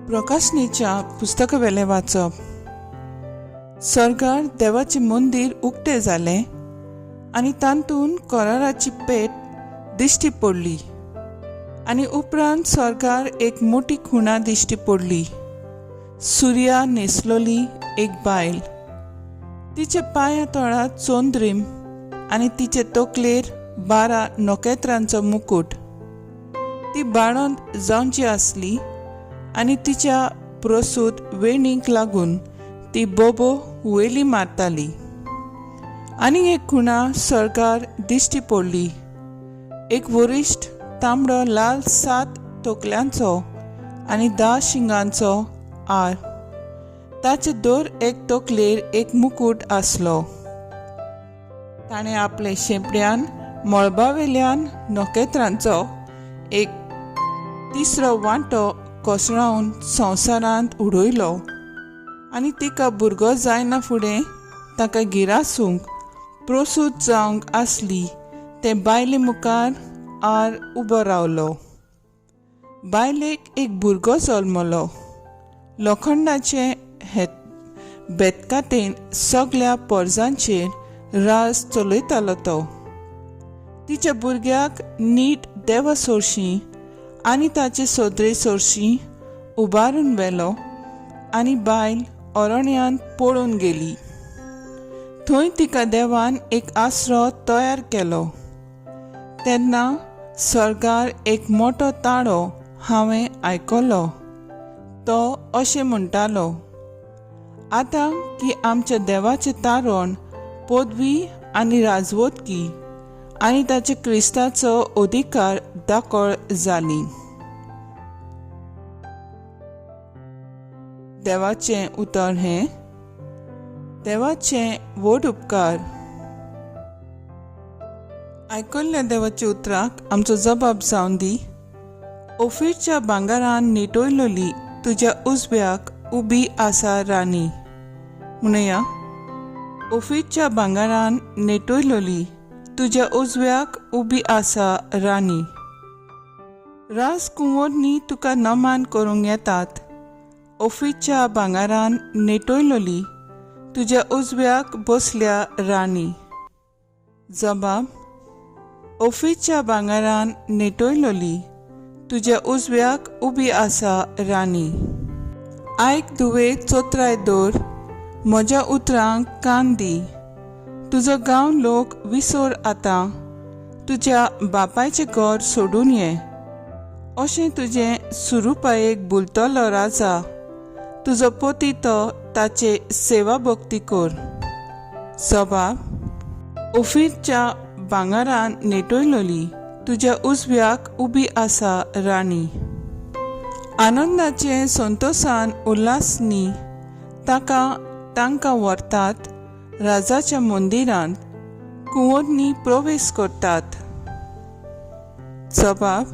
प्रकाशनीच्या पुस्तकावेलें वाचप. सर्गार देवाचें मंदीर उक्तें जालें आनी तातूंत कराराची पेट दिश्टी पडली आनी उपरांत सर्गार एक मोटी खुणा दिश्टी पडली. सुर्या न्हेसलोली एक बायल, तिच्या पांया तळा चंद्रीम आनी तिचे तकलेर 12 नखेत्रांचो मुकूट. ती बाळंत जावची आसली आनी तिच्या प्रसूत वेणीक लागून ती बोबो हुयेली मारताली. आनी एक खुणा सर्गार दिश्टी पडली. एक वरिश्ठ तांबडो लाल 7 तकल्यांचो आनी 10 शिंगांचो आर. ताचे दर एक तकलेर एक मुकूट आसलो. ताणें आपले शेंपड्यान मळबावेल्यान नखेत्रांचो एक तिसरो वांटो कोसळावन संवसारांत उडयलो आनी तिका भुरगो जायना फुडें ताका गिरासूंक प्रसूत जावंक आसली ते बायले मुखार आर उबो रावलो. बायलेक एक भुरगो जल्मलो. लोखंडाचे हे बेतकाटेन सगळ्या पोरजांचेर राज चलयतालो तो. तिच्या भुरग्याक नीट देवा सोरशी आनी ताचे सोदरे सोरशी उबारून व्हेलो आनी बायल अरण्यांत पळून गेली. थंय तिका देवान एक आसरो तयार केलो. तेन्ना सर्गार एक मोटो ताळो हांवें आयकलो. तो अशें म्हणटालो, आतां की आमच्या देवाचें तारण, पदवी आनी राजवटकी आनी ताचे क्रिस्ताचो अधिकार दाखळ जाली. देवाचें उतर हें देवाचें व्हड उपकार. आयकल्ल्या देवाच्या उतराक आमचो जबाब जावन दी. ओफीरच्या भांगरान निटयलोली तुज्या उजव्याक उबी आसा राणी. म्हणया, ओफीरच्या भांगरान नेटयलोली तुज्या उजव्याक उबी आसा राणी. राजकुंवरनी तुका नमान करूंक येतात. ओफीरच्या भांगरान नेटयलोली तुज्या उजव्याक बसल्या राणी. जबाब, ओफीरच्या भांगरान नेटयलोली तुज्या उजव्याक उबी आसा राणी. आयक दुवे चोत्राय दवर, म्हज्या उतरांक कान दी. तुजो गांव लोक विसर आतां, तुज्या बापायचें घर सोडून ये. अशें तुजें सुरुपायेक बुलतलो राजा, तुजो पती तो ताचे सेवा भक्ती कर. सबाब, ओफीरच्या भांगरान नेटयलोली तुज्या उजव्याक उबी आसा राणी. आनंदाचे संतोसान उल्हासनी ताका तांकां व्हरतात राजाच्या मंदिरांत, कुंवरनी प्रवेश करतात. जबाब,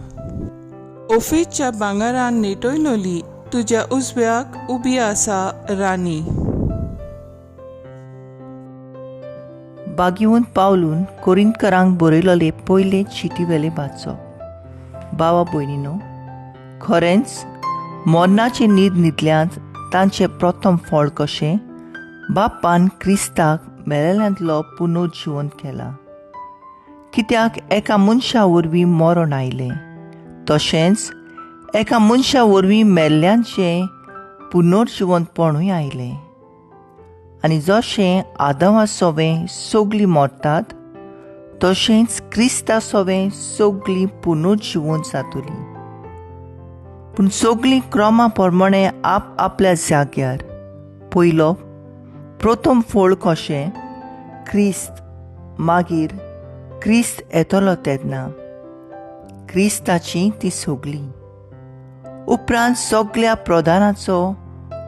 ओफीरच्या भांगरान नेटयलोली तुज्या उजव्याक उबी आसा राणी. बागीवन पावलून कोरिंतकरांक बरयलोले पयले चिटीवेले वाचप. बाबा भयणीनो, खरेंच मरणाचे न्हीद न्हिदल्यांत तांचें प्रथम फळ कशें बापान क्रिस्ताक मेलेल्यांतलो पुनर्जिवन केला. कित्याक एका मनशा वरवीं मरण आयलें, तशेंच एका मनशा वरवीं मेल्ल्यांचें पुनर्जिवंतपणूय आयलें. आनी जशें आदमा सोवें सगलीं मरतात, तशेंच क्रिस्ता सोवें सगलीं पुनर्जिवन जातलीं. पूण सगलीं क्रमा प्रमाणे आप आपल्या जाग्यार. पयलो प्रथम फळ कशें क्रिस्त, मागीर क्रिस्त येतलो तेन्ना क्रिस्ताची ती सगली. उपरांत सगल्या प्रधानाचो,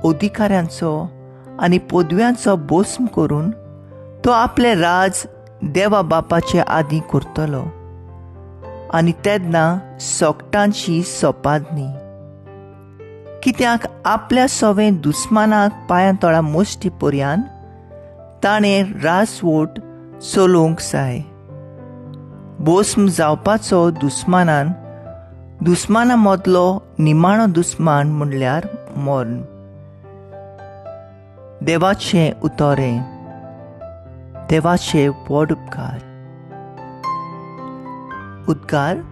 अधिकाऱ्यांचो आनी पदव्यांचो भस्म करून तो आपलें राज देवा बापाचे आदीं करतलो आनी तेन्ना सोगटांची सोपादनी. कित्याक आपल्या सवें दुस्मानाक पांयां तळा मोस्टी पर्यान ताणें राजवट चलोवंक जाय. भस्म जावपाचो दुस्मानान दुस्माना मदलो निमाणो दुस्मान म्हणल्यार मर्ण. देवाचें उतोरें, देवाचे व्हड उपकार. उद्गार.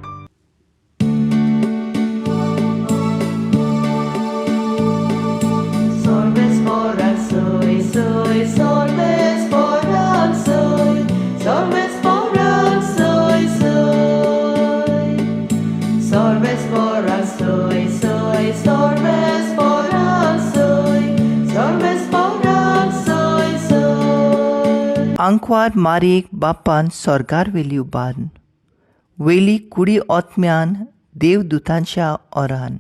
आंकवार मारयेक बापान स्वर्गार व्हेली उबारून, वेली कुडी ओत्म्यान देवदुतांच्या ओरान.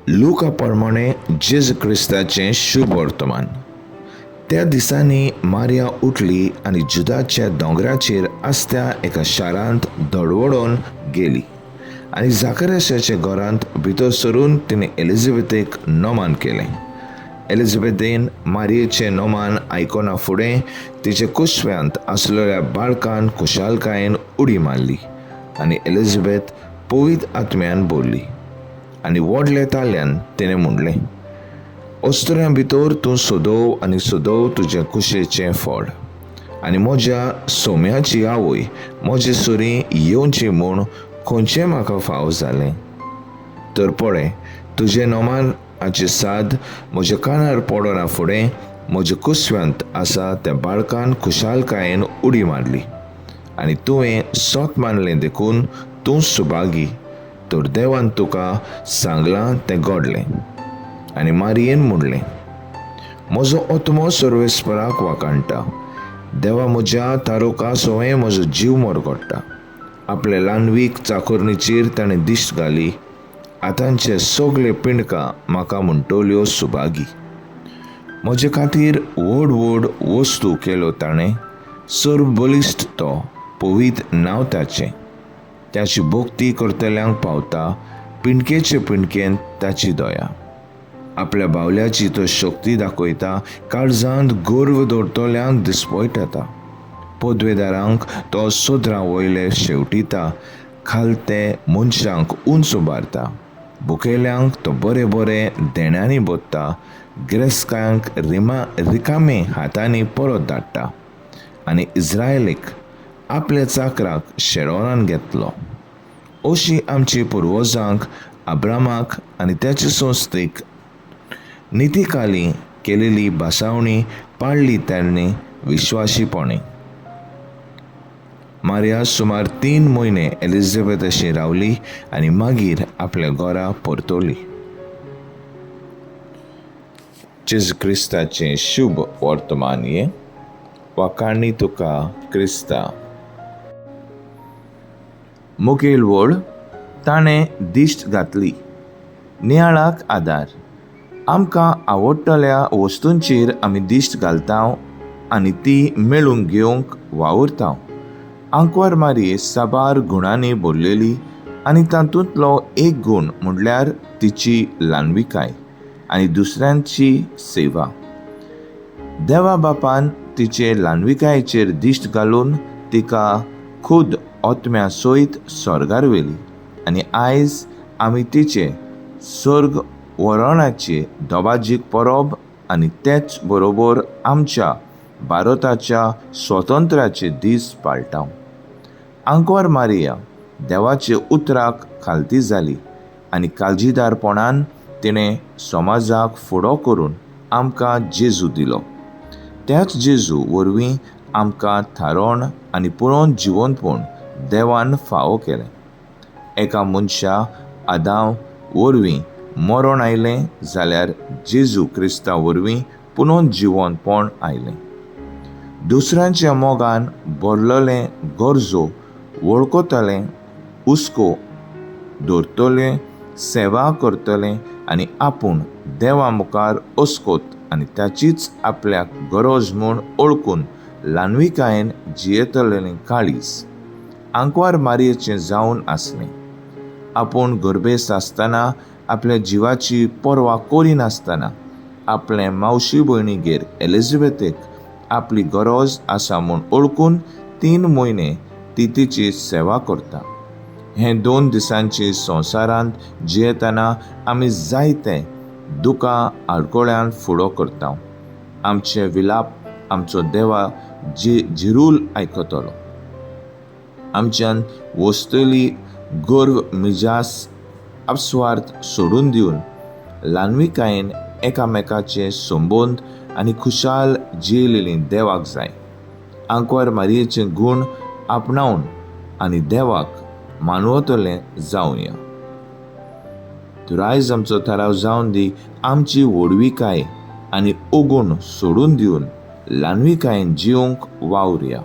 लुका प्रमाणे जेजू क्रिस्ताचें शुभ वर्तमान. त्या दिसांनी मारिया उठली आनी जुदाच्या दोंगराचेर आसत्या एका शारांत धडवडून गेली आनी जाकरियाच्या घरांत भितर सरून तिणें एलिझाबेथेक नमान केलें. एलिझाबेथेन मारियेचें नमान आयकना फुडें तिचे कुसव्यांत आसलेल्या बाळकान खुशालकायेन उडी मारली आनी एलिझाबेथ पवित्र आत्म्यान भरली आनी व्हडल्या ताल्यान तिणें म्हणलें, अस्तुऱ्यां भितर तूं सोदोव आनी सोदोव तुज्या कुशेचें फळ, आनी म्हज्या सोम्याची आवय म्हजे सरीं येवची म्हूण खंयचें म्हाका फाव जालें? तर पळय, तुजें नमानाचें साद म्हज्या कानार पडना फुडें म्हज्या कुसव्यांत आसा त्या बाळकान खुशालकायेन उडी मारली आनी तुवें सत मानलें देखून तूं सुभागी, तर देवान तुका सांगलां तें घडलें. आनी मारियेन म्हणलें, म्हजो आत्मो सर्वेस्पराक वाखाणटा, देवा म्हज्या तारुका सवें म्हजो जीव मरगडटा. आपले ल्हानवीक चाखोरणीचेर ताणें दिश्ट घाली, आतांचे सगळे पिंडकां म्हाका म्हणटल्यो सुभागी. म्हजे खातीर व्हड व्हड वस्तू केल्यो ताणें, सर्व बळिश्ट तो, पवित्र नांव ताचें. ताची भक्ती करतल्यांक पावता, पिंडकेचे पिंडकेन ताची दया. आपल्या बावल्याची तो शक्ती दाखयता, काळजांत गर्व दवरतल्यांक दिसपयता. पदवेदारांक तो सोदरां वयले शेवटिता, खालते मनशांक उंच उबारता. भुकेल्यांक तो बरे बरे देण्यांनी बोत्ता, गिरेस्कांक रिकामे हातांनी परत धाडटा आनी इस्रायलीक आपल्या चाकराक शेरोनान घेतलो. अशी आमची पुर्वजांक अब्रामाक आनी त्याचे संस्थेक नितीकाली केलेली भासावणी पाळ्ळी ताणें विश्वासीपणे. मारिया सुमार 3 म्हयने एलिझाबेथाशी रावली आनी मागीर आपल्या घरा परतली. जेजू क्रिस्ताचें शुभ वर्तमान हें. वाखाणी तुका क्रिस्ता. मुखेल वळ ताणें दिश्ट घातली. नियाळाक आदार. आमकां आवडटल्या वस्तूंचेर आमी दिश्ट घालता आनी ती मेळूंक घेवंक वावुरता. आंकवार मारये साबार गुणांनी भरलेली आनी तातूंतलो एक गूण म्हणल्यार तिची ल्हानविकाय आनी दुसऱ्यांची सेवा. देवा बापान तिचे ल्हानविकायेचेर दिश्ट घालून तिका खुद आत्म्या सयत स्वर्गार व्हेली आनी आयज आमी तिचे स्वर्ग वरणाचे दबाजीक परब आनी तेच बरोबर आमच्या भारताच्या स्वतंत्र्याचे दीस पाळटा. आंकवार मारिया देवाचे उतराक खालती जाली आनी काळजीदारपणान तिणें समाजाक फुडो करून आमकां जेजू दिलो. त्याच जेजू वरवीं आमकां थारोण आनी पुरोवन जिवनपण देवान फावो केलें. एका मनशा आदांव वरवीं मरण आयलें जाल्यार जेजू क्रिस्ता वरवीं पुनोन जिवनपण आयलें. दुसऱ्यांच्या मोगान भरलेलें गरजो वळखतलें, हुस्को दवरतलें, सेवा करतलें आनी आपूण देवा मुखार अस्कोत आनी ताचीच आपल्याक गरज म्हूण ओळखून ल्हानविकायेन जियेतलेलें काळीज आंकवार मारयेचें जावन आसलें. आपूण गर्भेस्त आसतना आपल्या जिवाची पर्वा करिनासतना आपले मावशी भयणीगेर एलिझाबेथेक आपली गरज आसा म्हूण ओळखून 3 म्हयने ती तिची सेवा करता. हे 2 दिसांची संवसारांत जियेतना आमी जायते दुकां आडकोळ्यान फुडो करता. आमचे विलाप आमचो देवा जिरूल आयकतलो. आमच्यान वस्तुली गर्व मिजास अपस्वार्थ सोडून दिवन ल्हानविकायेन एकामेकाचे संबंद आनी खुशाल जियेलेली देवाक जाय. आंकवार मारयेचे गूण आपणावन आनी देवाक मानवतले जावया. तर आयज आमचो थाराव जावन दी आमची व्हडविकाय आनी ओगूण सोडून दिवन ल्हानविकायेन जिवंक वावरया.